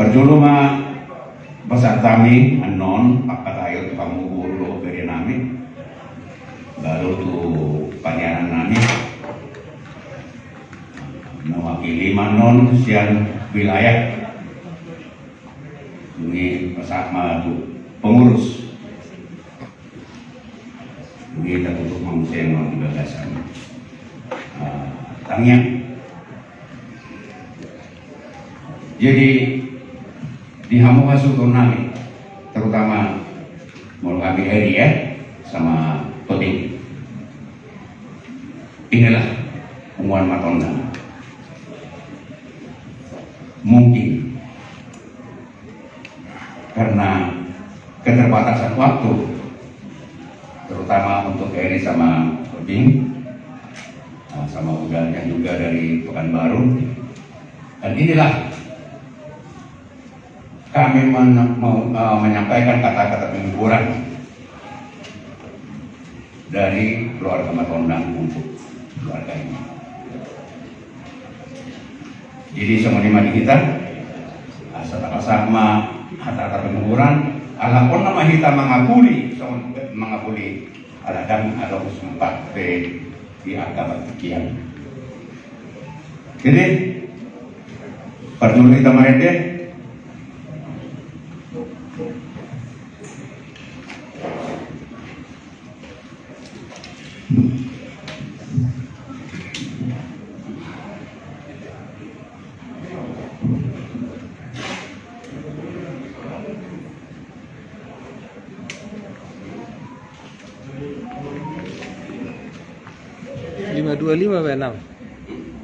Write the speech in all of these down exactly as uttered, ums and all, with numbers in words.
Parjolo ma pasahat hami annon pangkataion tu hamu boru dohot bere nami, baru tu panianan nami, mewakili ma annon sian wilayah. Dung i pasahat ma tu pengurus. Dung i tatutup ma muse annon di bagasan, eh, tangiang. Jadi di hamu hasuhuton nami, terutama molo hami Heri ya, sama Tobing. Inilah punguan Matondang. Mungkin karena keterbatasan waktu, terutama untuk Heri sama Tobing, eh, sama Uda yang juga dari Pekanbaru. Dan inilah kami men-, mau, eh, menyampaikan kata-kata penghiburan dari keluarga Matondang untuk keluarga ini. Jadi songon i ma di hita, asa tapasahat ma hata-hata penghiburan, alai on nama hita mangapuli, songon mangapuli, ala dang adong sempat pe di angka partingkian. Jadi parjolo hita marende. Lima dua lima apa enam?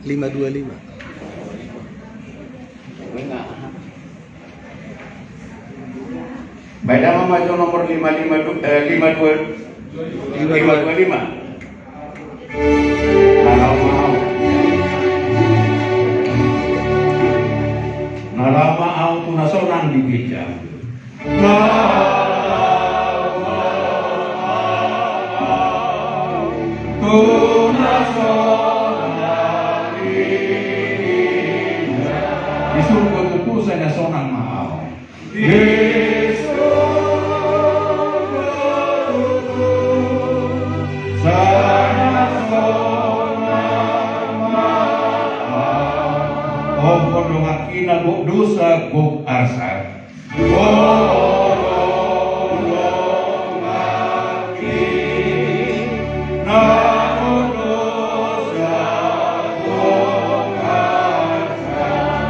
Lima dua lima. Baik, nama maju nomor lima lima du-, eh, lima dua, lima dua lima. Lima dua lima. Na laho ma au. Na laho ma au tu na sonang di gereja. Na laho ma au tu na sonang di gereja. Di surgo tutu sai na sonang ma au. Ompung donganki na gok dosa gok arsak.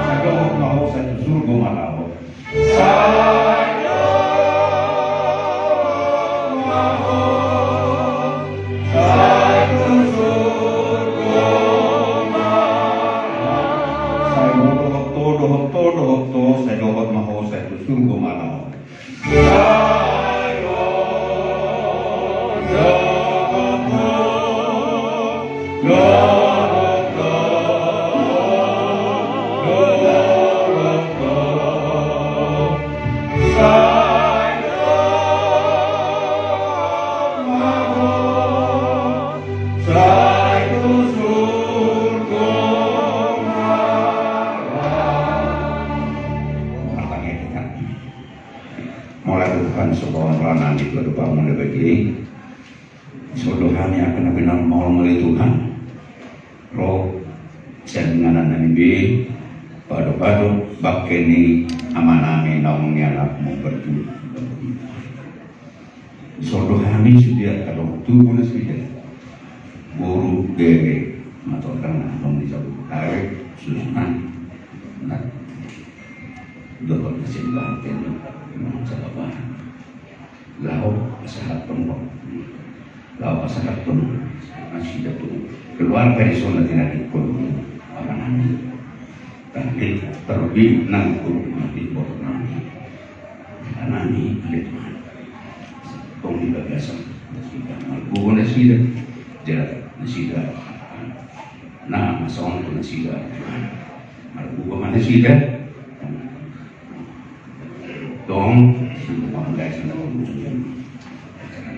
Sai dohot ma ho sai tu surgo ma laho. Sai dohot ma ho sai tu surgo ma laho. Sai dohot ho, dohot ho, dohot ho, sai dohot ma ho sai tu surgo ma laho. Sai dohot ho, dohot ho, dohot ho, dohot ho. Sai dohot ma ho sai tu surgo ma laho. Martangiang hita. Mauliate Tuhan, so bahen roha nami tu adopanMu na badia i. Sodo hami angka na pinahan-Mu, mauliate Tuhan. Ro sian inganan nami be, padopadop bangke ni amanami naung nialap-Mu parjolo. Sodo hami sude angka dongan tubu nasida, boru, bere, Matondang na adong di Jabodetabek, susunan na dohot na sian bahen pe, na manjaga bahen. Laho pasahathon, laho pasahathon nasida tu keluarga di son na tinadingkon amanami. Tapi terlebih nang tu mati boru nami. Amanami, ale Tuhan. Tong di bagasan nasida, margogo nasida, jala nasida na masa on tu nasida, ale Tuhan. Margogo ma nasida. Tong, sungguh mangulai sandang.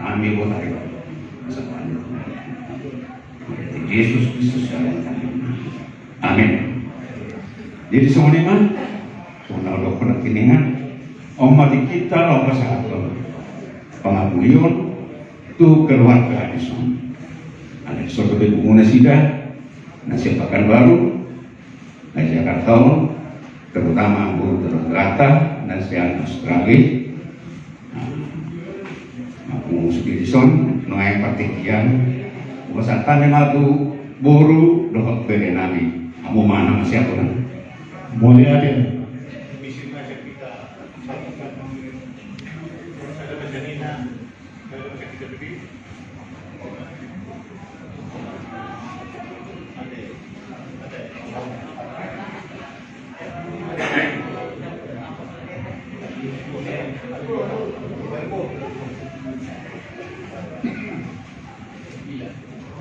Nami buat hari. Masa panduk. Yesus Kristus dalam kami. Amin. Jadi songon i ma. Songon na Molo nangkiningan, on ma tingkita laho pasahathon pangamulion tu keluarga dison. Alai so dope pungu nasida na sian Pekanbaru, na sian Jakarta on, terutama boru tetanggata na sian Australia. Nah, pungu sude dison, nuaeng partingkian, hupasahat hami ma tu boru dohot bere nami. Hamu ma na masiakonan. Mauliate.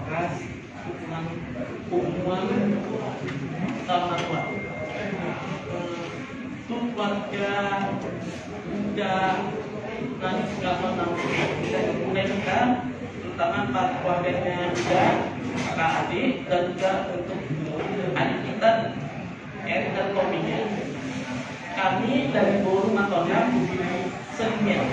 Ras, hubungan, hubungan sama tua. Untuk warga Uda, dan segala macam, dan kemudian kita, terutama keluarganya Uda, kakak adik, dan juga untuk adik kita, Erik dan Tommy, ya. Kami dari Boru Matondang Bumi Senior.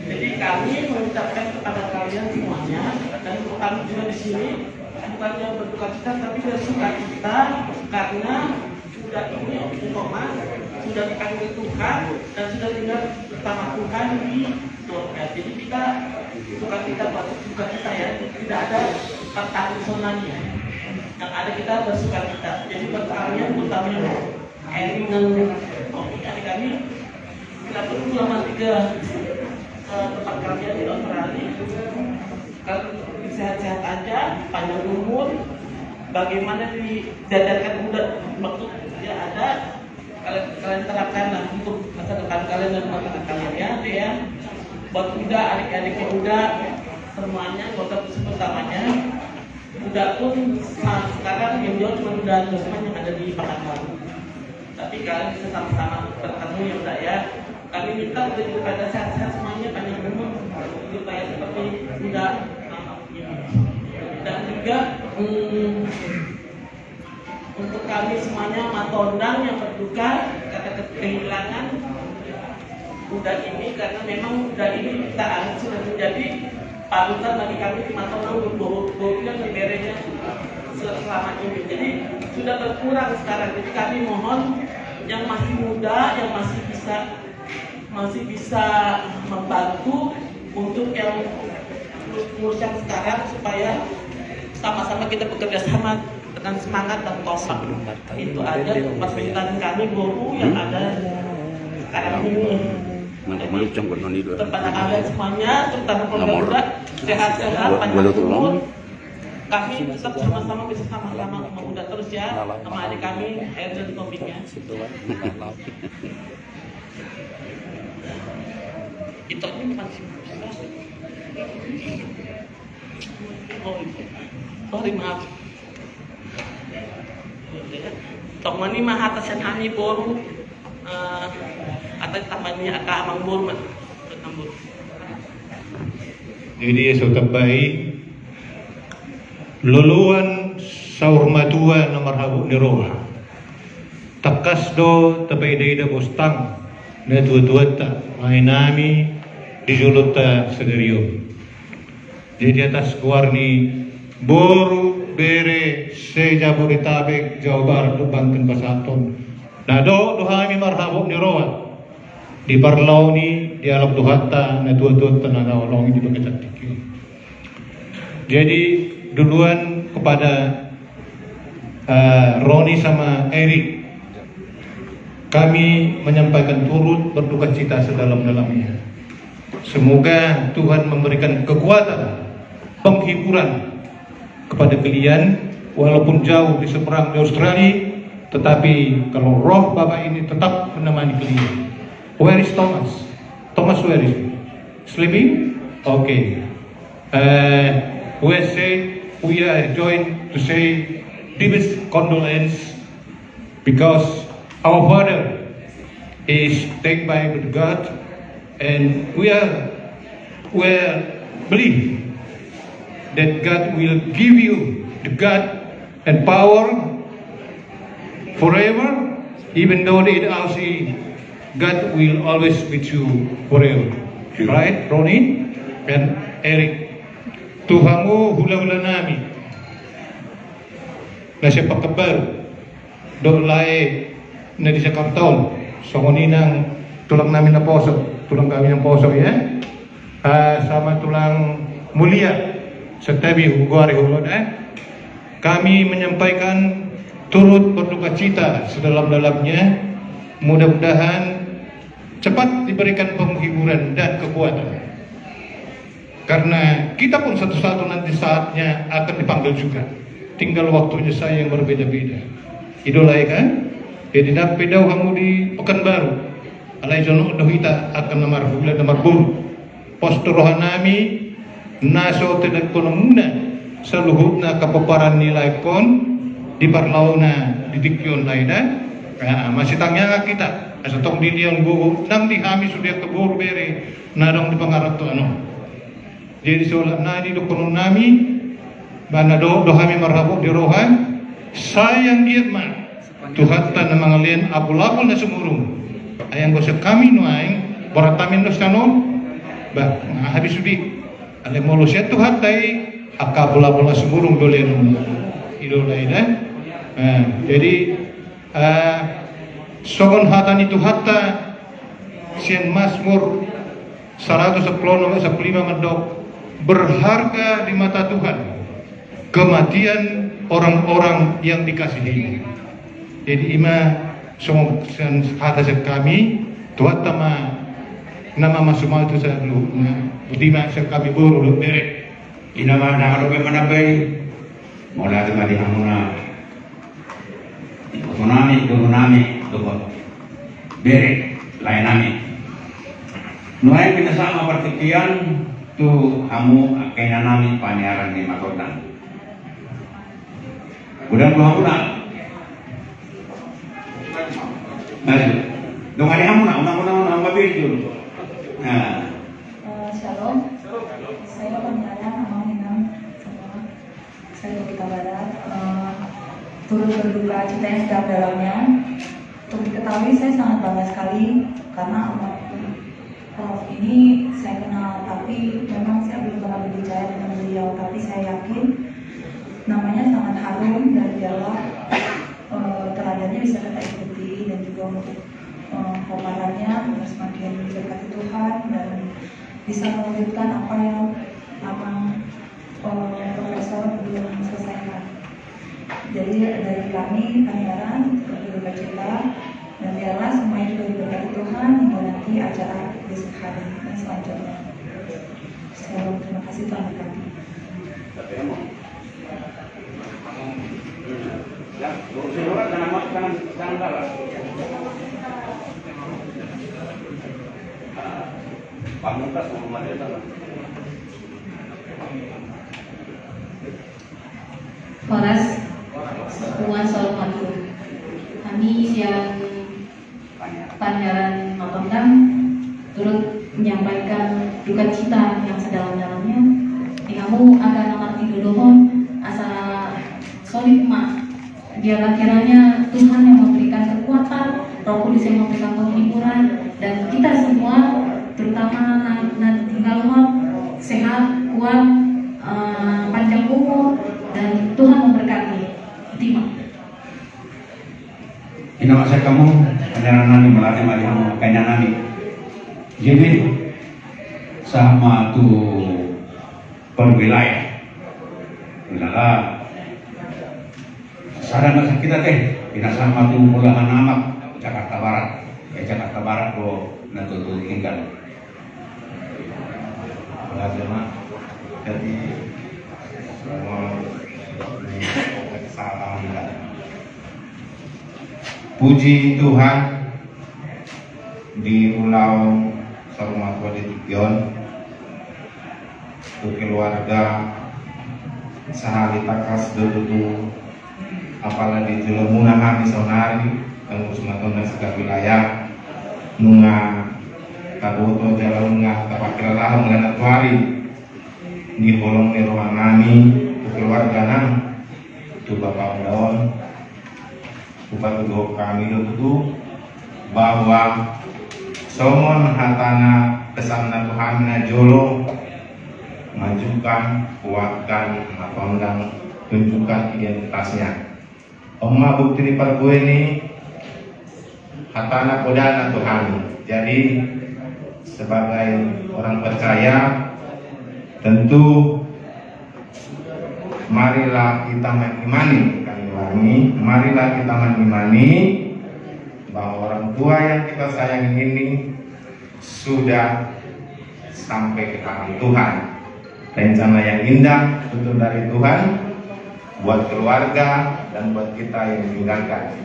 Jadi kami mengucapkan kepada kalian semuanya, dan kami juga di sini bukannya berduka cita, tapi bersuka cita karena sudah ini, Om Thomas sudah dipanggil Tuhan dan sudah tinggal bersama Tuhan di surga. Jadi kita bukan kita buat suka cita, ya, tidak ada pertanggungan lagi, ya. Yang ada kita bersuka cita. Jadi buat kalian, terutama Erik dan Tommy, adik kami, kita tunggu selama tiga, eh, tempat kalian di Australia. Kalian sehat-sehat aja, panjang umur. Bagaimana dijajarkan Uda, maksudnya ada, kalian, kalian terapkanlah untuk masa depan kalian dan rumah tangga kalian, ya, itu ya. Buat Uda, adik-adiknya Uda, semuanya, gak usah pusing bersamanya. Uda pun sa-, sekarang yang jauh cuma Uda Dosman yang ada di Pekanbaru. Tapi kalian bisa sama-sama bertemu, ya, Uda, ya. Kami minta Uda juga pada sehat-sehat semuanya, panjang umur, supaya seperti Uda, Mama, ini. Dan juga, hmm, untuk kami semuanya Matondang yang berduka karena ke-, kehilangan Uda ini, karena memang Uda ini kita anggap sudah menjadi panutan bagi kami di Matondang, boru, boru dan berenya selama ini. Jadi sudah berkurang sekarang. Jadi kami mohon yang masih muda, yang masih bisa, masih bisa membantu untuk yang ngurus-ngurus yang sekarang, supaya sama-sama kita bekerja sama dengan semangat dan kompak. Itu aja permintaan kami, boru, yang ada sekarang ini. Kepada kalian semuanya, terutama keluarga Uda, sehat-sehat, panjang umur. Kami tetap sama-sama, bisa sama-sama sama Uda terus, ya, sama adik kami, Erik dan Tommy, ya. Itu aja bukan sih. Oh, sorry, maaf. Tong ma i ma hata sian hami, boru. Eh, atau tambah ni angka amang boru, ma. Jadi, so tambai, loloan saur matua na marhabot ni roha. Tangkas do tapaida-ida bostang na tua-tuanta, lae nami di jolonta sadari on. Jadi atas goar ni boru, bere se-Jabodetabek, Jawa Barat dohot Banten pasahathon, na dohot do hami marhabot ni roha di parlao ni dialog dohanta na tua-tuanta na naung holong i di bagasan tingki on. Jadi duluan kepada, eh, Roni sama Erik, kami menyampaikan turut berduka cita sedalam-dalamnya. Semoga Tuhan memberikan kekuatan, penghiburan kepada kalian, walaupun jauh di seberang di Australia, tetapi kalau roh Bapak ini tetap menemani kalian. Where is Thomas? Thomas, where is he? Sleeping? Okay. Uh, we say, we are joined to say deepest condolence because our father is taken by with God, and we are, we are believe that God will give you the God and power forever, even though the house, God will always with you forever. Right, Ronnie and Eric? Tu hamu hulahula nami na sian Pekanbaru dohot lae na di Jakarta on, songon i nang tulang nami naposo, tulang kami naposo, ya. Ah, sama tulang mulia, Santabi hugoari ho da. Kami menyampaikan turut berduka cita sedalam-dalamnya. Mudah-mudahan cepat diberikan penghiburan dan kekuatan. Karena kita pun satu-satu nanti saatnya akan dipanggil juga. Tinggal waktunya saja yang berbeda-beda. I do, lae, kan? Jadi, ndang pe dao hamu di Pekanbaru, alai jonok do hita angka na marhula na marboru. Pos do roha nami na so tedangkononmuna saluhutna angka pomparan ni laengkon di parlaona di tingki on, lae, da. Nah, masitangiangan hita asa tong dilehon gogo nang di hami sude angka boru bere na adong di pangarantoan on. Jadi, saolat nai dohonon nami, ba na dohot do hami marhabot di roha, sai anggiat ma Tuhanta na mangalehon apul-apul na sumurung. Ai anggo sian hami nuaeng, borat hami dos tano, ba, nga habis sudi. Alai molo sian Tuhanta i, angka apul-apul na sumurung do lehonmuna. I do, lae, da. Nah, jadi, eh, songon hata ni Tuhanta sian Mazmur saratus sampulu onom ayat sampulu lima mandok, "Berharga di mata Tuhan kematian orang-orang yang dikasihi-Nya." Jadi, i ma songon hata sian hami, Tuhanta ma na mamasumatu saluhutna. Boti ma sian hami boru dohot bere. I nama na dope manambai. Mauliate ma di hamuna, iboto nami, boru nami dohot bere, lae nami. Nuaeng pinasahat ma partingkian tu hamu angka ina nami paniaran ni Matondang. Godang do hamuna. Maju. Dongani hamuna, unang, unang, unang, mabiar dulu. Nah. Eh, shalom. Saya Paniaran, Amang, Inang, semua. Saya Kota Barat, eh, turut berduka cita yang sedalam-dalamnya. Untuk diketahui, saya sangat bangga sekali karena almarhum Prof ini saya kenal, tapi memang saya belum pernah berbicara dengan beliau. Tapi saya yakin namanya sangat harum dan biarlah, eh, teladannya bisa kita ikuti dan juga untuk, eh, pomparannya agar semakin diberkati Tuhan dan bisa melanjutkan apa yang Amang, eh, Profesor belum selesaikan. Jadi, dari kami Paniaran turut berduka cita dan biarlah semuanya juga diberkati Tuhan hingga nanti acara besok hari dan selanjutnya. Shalom, terima kasih, Tuhan memberkati. Pamungkas, Muhammad Rizal. Horas, semua, selamat malam. Kami sian Paniaran Matondang turut menyampaikan duka cita yang sedalam-dalamnya di hamu angka na martinodohon, asa solid ma. Biarlah kiranya Tuhan yang memberikan kekuatan, Roh Kudus yang memberikan penghiburan, dan kita semua, terutama na, na tinggal, sehat, kuat, eh, panjang umur, dan Tuhan memberkati. Terima. Ina masa kamu, Paniaran nami, mauliate ma di hamu angka ina nami. Jadi, sama tu perwilayah. Wilayah. Sada masa kita teh, pinasahat ma tu bolahan amak, Jakarta Barat. Eh, Jakarta Barat do na tutu tinggal. Jadi, semua kesalahan kita. Puji Tuhan, di ulaon saur matua di tingki on, tu keluarga sahali tangkas do tutu, apala di jolo muna hami saonari, pengurus Matondang sawilayah, nunga taboto jala nunga tapakkilalahon na tuari di holong ni roha nami tu keluarga nang tu bapa on. Hupatuduhon hami do tutu bahwa songon hatana pesanna Tuhan na jolo, majukan, kuatkan, matondang, tunjukkan identitasnya. On ma bukti ni parbue ni hatana, podana Tuhan. Jadi sebagai orang percaya, tentu marilah kita mengimani, kami ulangi, marilah kita mengimani bahwa orang tua yang kita sayangi ini sudah sampai ke tangan Tuhan. Rencana yang indah betul dari Tuhan buat keluarga dan buat kita yang ditinggalkan.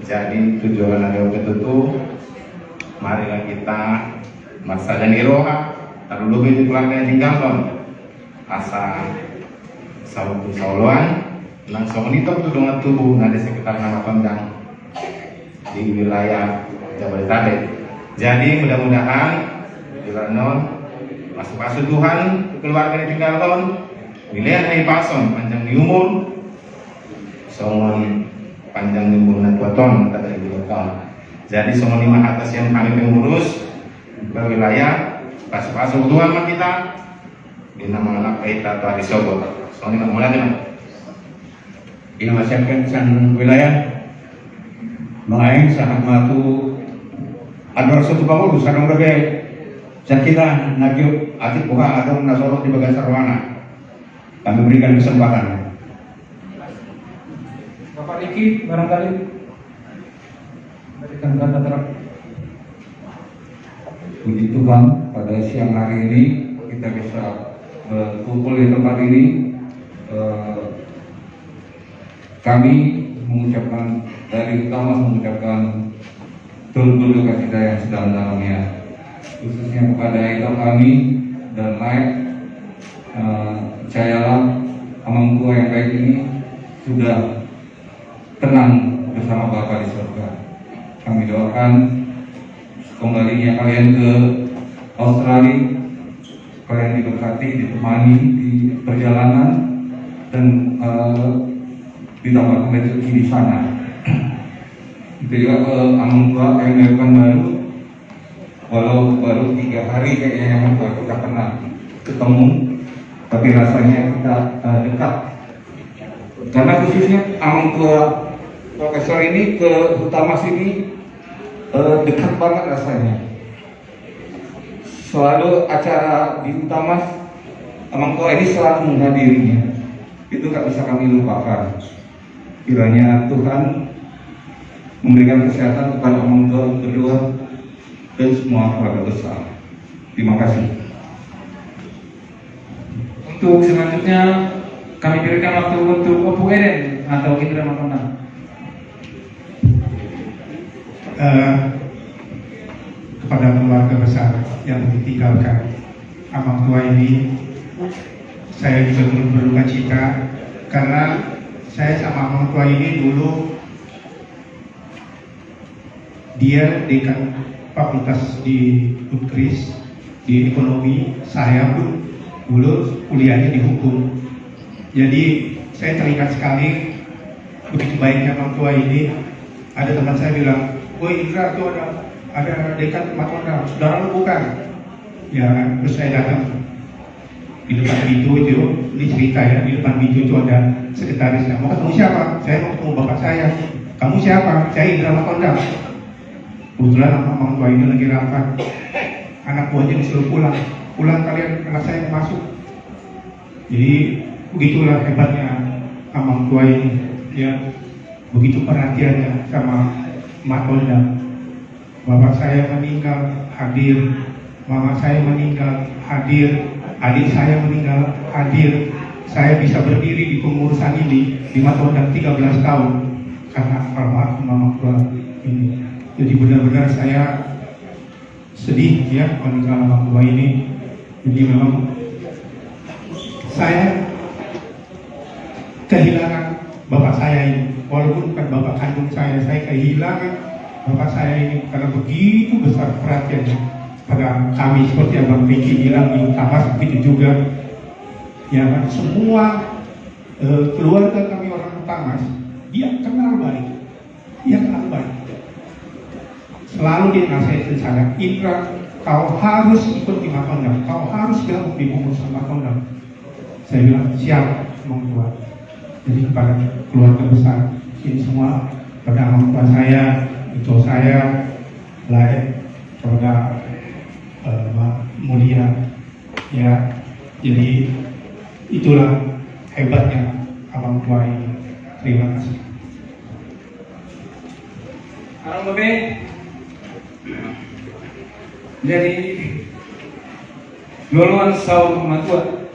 Jadi tujuan dari waktu itu, marilah kita marsada ni roha, tarlumobi di keluarga yang tinggal, asa saut tu saoloan, nang songon i tong tu dongan tubu na di sekitar na matondang di wilayah Jabodetabek. Jadi mudah-mudahan di on, pasu-pasu Tuhan keluarga yang tinggal on, dilehon hahipason, panjang ni umur, songon panjang ni umur na tua on, kata di on. Jadi songon i ma hata sian kami pengurus wilayah, pasu-pasu Tuhan ma hita, di na mangalap hita tu ari Sogot. Songon i ma, mauliate ma. Ina ma sian wilayah. Mangaing sahat ma tu andor satu pangulu, sadong dope sian hita na gok atik boha adong na sorot di bagasan rohana. Kami berikan kesempatan. Bapak Riki, barangkali. Puji Tuhan, pada siang hari ini kita bisa berkumpul di tempat ini. Eh, kami mengucapkan, dari utama mengucapkan turut berduka cita yang sedalam-dalamnya, khususnya kepada Ito kami dan Laek. Eh, percayalah, amang tua yang baik ini sudah tenang bersama Bapa di surga. Kami doakan kembalinya kalian ke Australia, kalian diberkati, ditemani di perjalanan, dan, eh, ditambahkan rezeki di sana. Itu juga ke amang tua yang baru, walau baru tiga hari kayaknya yang baru kita pernah ketemu, tapi rasanya kita, eh, dekat. Karena khususnya amang tua Profesor ini ke Hutamas ini, eh, dekat banget rasanya. Selalu acara di Hutamas, amang tua ini selalu menghadirinya. Itu nggak bisa kami lupakan. Kiranya Tuhan memberikan kesehatan kepada amang tua berdua dan semua keluarga besar. Terima kasih. Untuk selanjutnya, kami berikan waktu untuk Ompu Eden atau Indra Matonang. Eh, kepada keluarga besar yang ditinggalkan amang tua ini, saya juga turut berduka cita karena saya sama amang tua ini dulu dia dekan fakultas di Unkris, di ekonomi, saya pun dulu kuliahnya di hukum. Jadi saya teringat sekali begitu baiknya orang tua ini. Ada teman saya bilang, "Woi Indra, tuh ada, ada dekan Matondang, saudara lu bukan?" Ya, terus saya datang. Di depan pintu itu, ini cerita ya, di depan pintu itu ada sekretarisnya. "Mau ketemu siapa?" "Saya mau ketemu bapak saya." "Kamu siapa?" "Saya Indra Matondang." Kebetulan amang tua itu lagi rapat. Anak buahnya disuruh pulang. "Pulang kalian, anak saya mau masuk." Jadi begitulah hebatnya amang tua ini, ya. Begitu perhatiannya sama Matondang. Bapak saya meninggal, hadir. Mama saya meninggal, hadir. Adik saya meninggal, hadir. Saya bisa berdiri di pengurusan ini di Matondang tiga belas tahun karena almarhum mama tua ini. Jadi benar-benar saya sedih, ya, meninggal mama tua ini. Jadi memang saya kehilangan bapak saya ini, walaupun bukan bapak kandung saya, saya kehilangan bapak saya ini karena begitu besar perhatiannya pada kami, seperti Abang Riki bilang di Hutamas, begitu juga, ya kan, semua, eh, keluarga kami orang Hutamas, dia kenal baik. Iya, Pak. Selalu dia nasihatin saya, "Indra, kau harus ikut di Margonda, kau harus gabung di pengurus Margonda." Saya bilang, "Siap, Amang Tua." Jadi kepada keluarga besar ini semua, kepada orang tua saya, itu saya, lain, kepada, eh, Mak Mulia, ya. Jadi itulah hebatnya Amang Tua ini. Terima kasih. Jadi, loloan saur matua,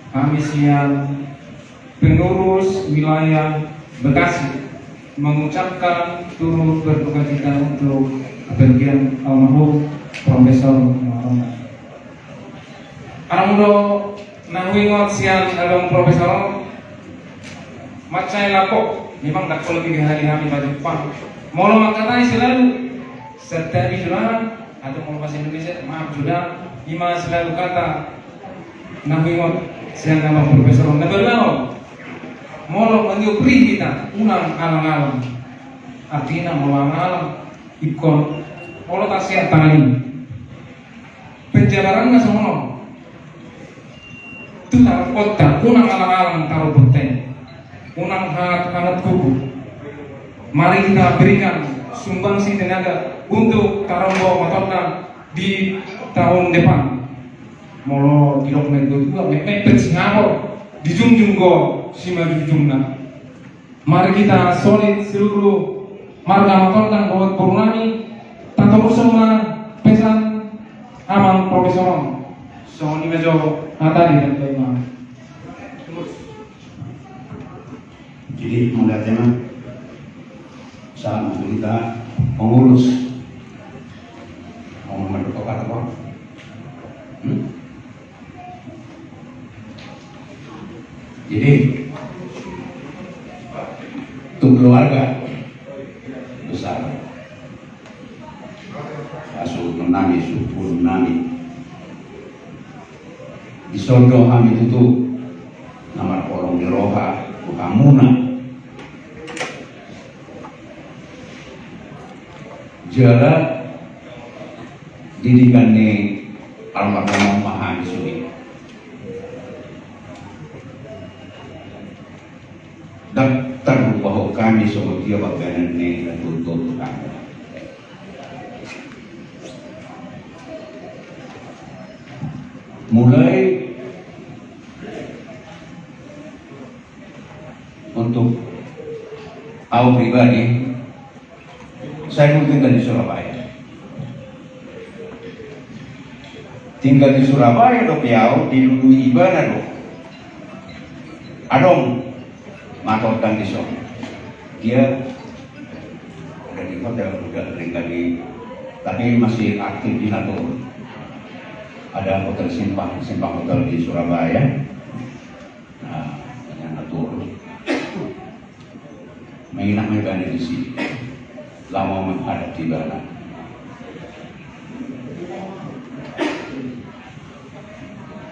hami sian pengurus wilayah Bekasi mengucapkan turut berduka cita untuk kepergian almarhum Profesor Margonda. Amang do, na huingot sian adong Profesor, mansai lapok, memang ndang pola piga hali hami pajumpang. Molo mangkatai selalu, setiap ijuran, atau molo bahasa Indonesia, maaf juga, ima selalu kata, na huingot sian adong Profesor, na baru laho. Molo mangiop ri hita, unang alang-alang. Artina molo alang-alang, ingkon, molo tasiat tangan i. Penjabaranna songon on. Tu taromponta, unang alang-alang taromponta i. Unang hangat-hangat kuku. Mari kita berikan sumbangsi tenaga untuk tarombo matondang di tahun depan. Molo didok na dua, metmet pe sihapor, dijunjung do simanjujungna. Mari kita solid seluruh marga Matondang dohot boru nami, tatorushon ma pesan Amang Profesor on. Songon i ma jo hata di dalam tema. Jadi, mauliate ma, sahat ma tu hita pengurus. Mau mandok apa, Bang? Hmm? Jadi, tu keluarga besar, asuhon nami, suhut nami, dison do hami tutu na marholong ni roha tu hamuna. Jala didikan ni almarhum ma hami sude. Ndang tarlupa hami songon dia pambahenan ni na tutu tu hami. Mulai untuk au pribadi, saya dulu tinggal di Surabaya. Tinggal di Surabaya dope au, dilului ibana do. Adong Matondang dison. Dia udah di hotel, udah tinggal di, tapi masih aktif di Natur. Ada hotel Simpang, Simpang Hotel di Surabaya. Nah, ternyata turun. Menginap ma ibana disi. Lama menghadap ibana.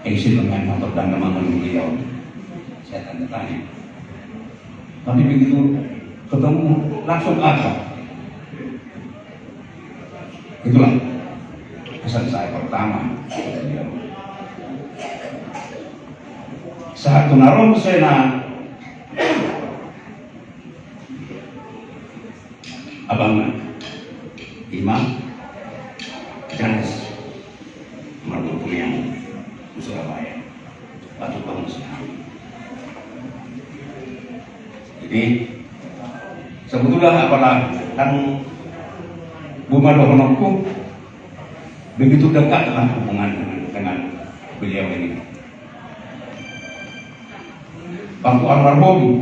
Eh, isi dengan Matondang na mangalului au. Saya tanda tanya. Tapi begitu ketemu, langsung akrab. Itulah pesan saya pertama. Sahat tu na ro muse na abangna, ima Janes, marga Kuliang, Surabaya. Patut bangun sehari. Jadi, sebetulnya apalah kan buma dohononku begitu dekat dengan hubungan dengan, dengan beliau ini. Bangku almarhum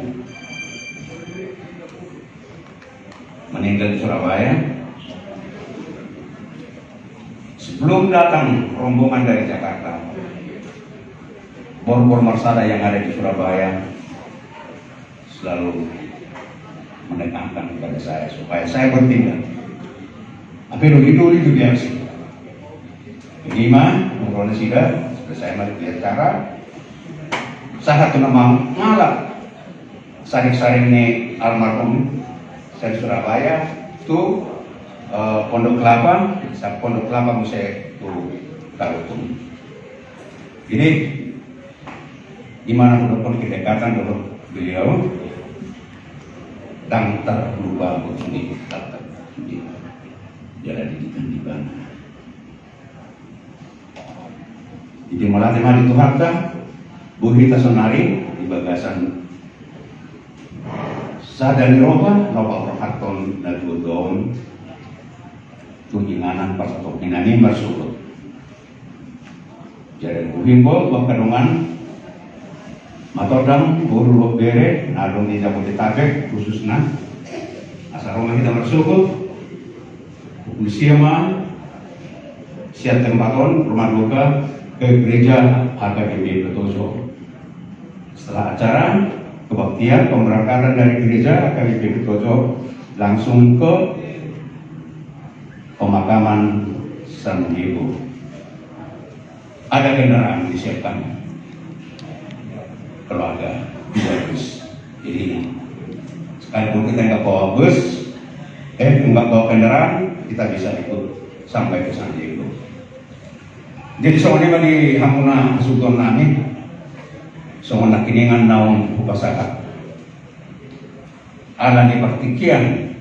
meninggal di Surabaya. Sebelum datang rombongan dari Jakarta, borbor marsada yang ada di Surabaya selalu menekankan kepada saya supaya saya bertindak. Tapi dulu itu biasa. Jadi, ma, ngobrol nasida, selesai ma di acara. Sahat tu na mangalap saring-saring ni almarhum. dari Surabaya tu, eh, Pondok Kelapa, sa-, Pondok Kelapa muse tu Tarutung. Jadi di mana pun kedekatan dulu beliau, dan terlupa begini, tetap di jalan di Tanjibana. Jadi mauliate ma di Tuhanta, bohi hita saonari di bagasan sada ni roha, na paborhathon na tuatua on tu inganan parsatongkinan i marsogot. Jadi huhimbo tu angka dongan, matondang, boru dohot bere na adong di Jabodetabek khususna, asa ro ma hita marsogot, huhut sian ma sian tempat on, rumah duka, ke gereja H K B P Petojo. Setelah acara kebaktian pemberangkatan dari gereja H K B P Petojo, langsung ke pemakaman San Diego. Ada kendaraan disiapkan keluarga, dua bus. Jadi sekalipun kita nggak bawa bus, eh, nggak bawa kendaraan, kita bisa ikut sampai ke San Diego. Jadi songon i ma di hamuna hasuhuton nami, songon nangkiningan naung hupasahat. Ala ni partingkian,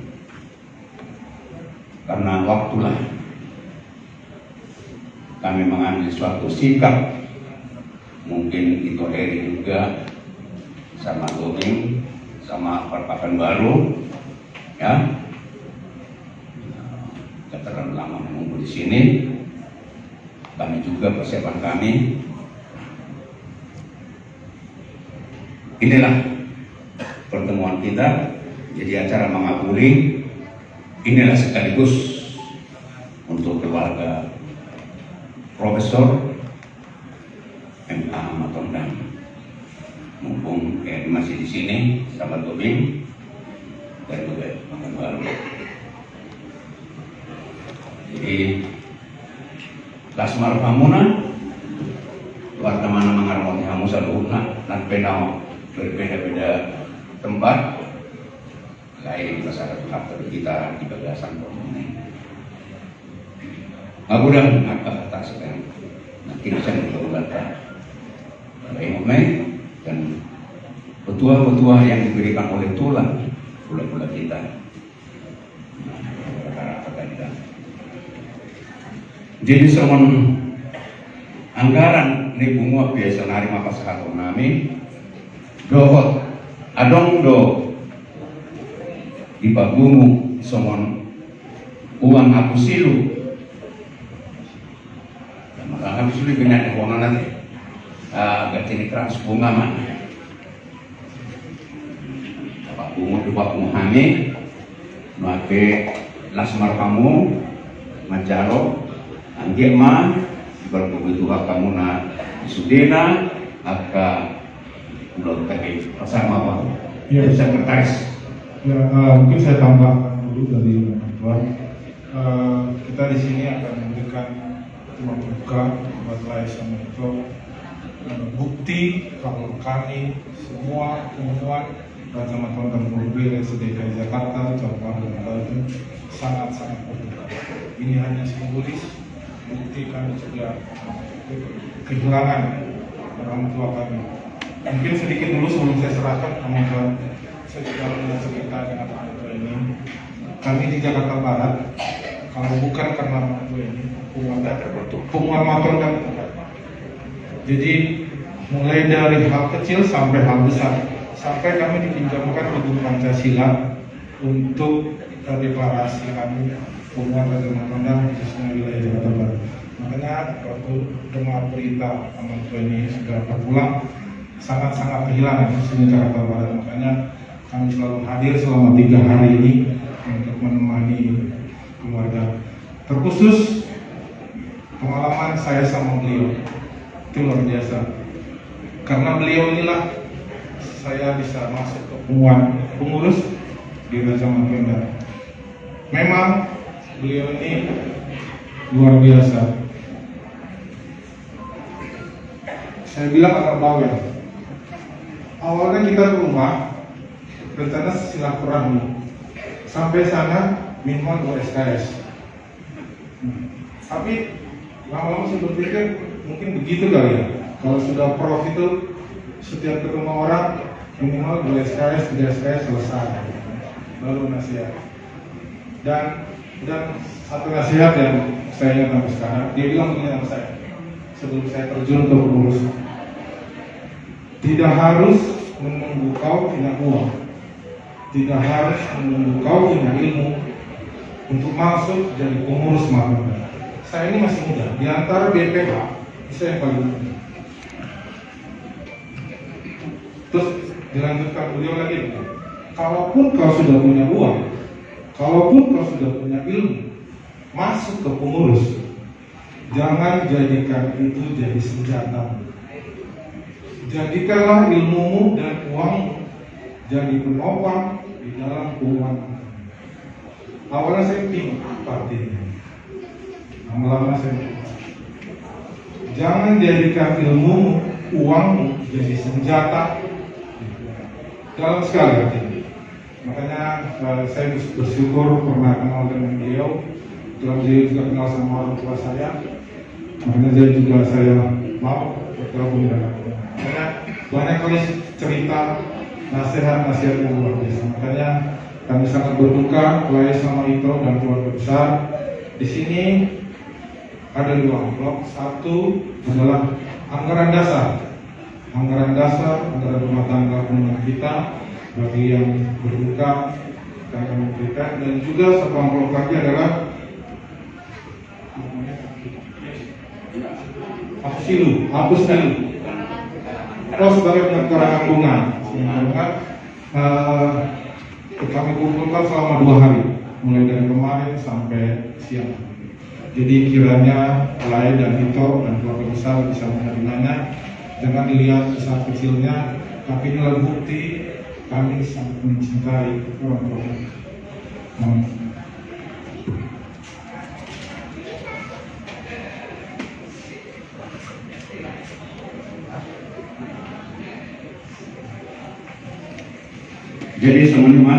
karena waktulah kami mengambil suatu sikap, mungkin itu Eri juga sama Tommy sama Pekanbaru, ya. Kita terlalu lama menunggu di sini. Kami juga, persiapan kami. Inilah pertemuan kita, jadi acara mangabuli, inilah sekaligus untuk keluarga Profesor M A Matondang. Mumpung, eh, masih di sini, sahabat Tobing, dan juga Pekanbaru. Jadi, las ma rohamuna, Tuhan ma na mangaramoti hamu saluhutna, nang pe na berbeda-beda tempat, lain masalah tetap di kita di bagasan portibi on. Magodang angka hata sekarang, nanti bisa kita ubarkan. Baik, dan petua-petua yang diberikan oleh tulang, tulang-tulang kita. Jadi songon anggaran ni punguan pe saonari ma pasahaton nami, dohot adong do dipapungu songon uang apusilu. Maka habis itu kena ada uang nanti. Ah, ganti ni keras bunga mana? Bapak Bungo, Bapak Bungo hami, maka las ma rohamu, manjalo, anggiat ma, di balik kebutuhan hamu na sudena, angka udah tadi bersama Pak. Iya. Sekretaris. Ya, eh, mungkin saya tambah dulu dari Pak Ketua. Eh, kita di sini akan memberikan rumah duka buat Lae sama Ito. Eh, bukti kalau kami semua punguan Raja Matondang Purbe se-D K I Jakarta, Jawa Barat, dan Banten sangat-sangat berduka. Ini hanya simbolis, bukti kami juga kehilangan orang tua kami. Mungkin sedikit dulu sebelum saya serahkan sama Tuan, saya juga punya cerita dengan orang tua ini. Kami di Jakarta Barat, kalau bukan karena orang tua ini, punguan, punguan Matondang. Jadi, mulai dari hal kecil sampai hal besar. Sampai kami dipinjamkan buku Pancasila untuk, eh, deklarasi kami punguan Raja Matondang, khususnya wilayah Jakarta Barat. Makanya, waktu dengar berita orang tua ini sudah berpulang, sangat-sangat kehilangan, khususnya Jakarta Barat. Makanya, kami selalu hadir selama tiga hari ini untuk menemani keluarga. Terkhusus pengalaman saya sama beliau itu luar biasa. Karena beliau inilah saya bisa masuk ke punguan pengurus di Raja Matondang. Memang beliau ini luar biasa. Saya bilang agak bawel. Awalnya kita ke rumah, rencana silaturahmi. Sampai sana minimal dua S K S. Hmm. Tapi lama-lama saya berpikir mungkin begitu kali ya. Kalau sudah prof itu setiap ketemu orang minimal dua S K S, tiga S K S selesai. Baru nasihat. Dan dan satu nasihat yang saya ingat sampai sekarang, dia bilang begini sama saya sebelum saya terjun ke pengurus. Tidak harus menunggu kau punya uang. Tidak harus menunggu kau punya ilmu untuk masuk jadi pengurus mahkamah. Saya ini masih muda, di antara B P H, saya yang paling muda. Terus dilanjutkan beliau lagi, kalaupun kau sudah punya uang, kalaupun kau sudah punya ilmu, masuk ke pengurus, jangan jadikan itu jadi senjata. Jadikanlah ilmumu dan uangmu jadi penopang di dalam keuangan. Awalnya saya bingung, apa artinya? Lama-lama saya, jangan jadikan ilmumu, uangmu jadi senjata. Dalam sekali artinya. Makanya, eh, saya bers-, bersyukur pernah kenal dengan beliau. Kebetulan beliau juga kenal sama orang tua saya. Makanya saya juga, saya mau bergabung dengan, karena banyak kali cerita, nasihat-nasihat yang luar biasa. Makanya kami sangat berduka, Lae sama Ito dan keluarga besar. Di sini ada dua amplop. Satu adalah anggaran dasar. Anggaran dasar, anggaran rumah tangga, rumah kita, bagi yang berduka, kita akan memberikan. Dan juga satu amplop lagi adalah Apustilu, apustilu. Pos sebagai penanggulangan bunga. Sehingga, eh, kami kumpulkan selama dua hari, mulai dari kemarin sampai siang. Jadi kiranya Lae dan Ito dan keluarga besar bisa menerimanya. Jangan dilihat besar kecilnya, tapi inilah bukti kami sangat mencintai orang tua. Hmm. Jadi songon i ma,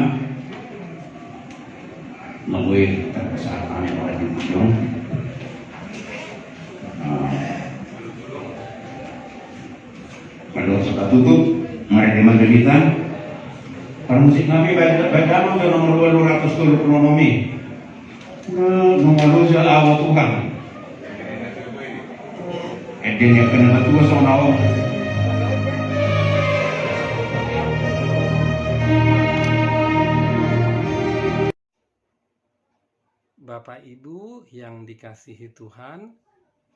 na boi tarpasahit hami ma di ujung. Nah, molo so tatutup, marende ma jo hita. Parmusik nami, baen damang jo nomor dua ratus tolu puluh onom i. Nunga loja ahu Tuhan. Ende ni angka na tua songon ahu. Bapak Ibu yang dikasihi Tuhan,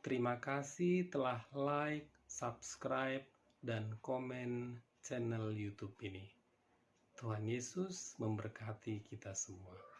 terima kasih telah like, subscribe, dan komen channel YouTube ini. Tuhan Yesus memberkati kita semua.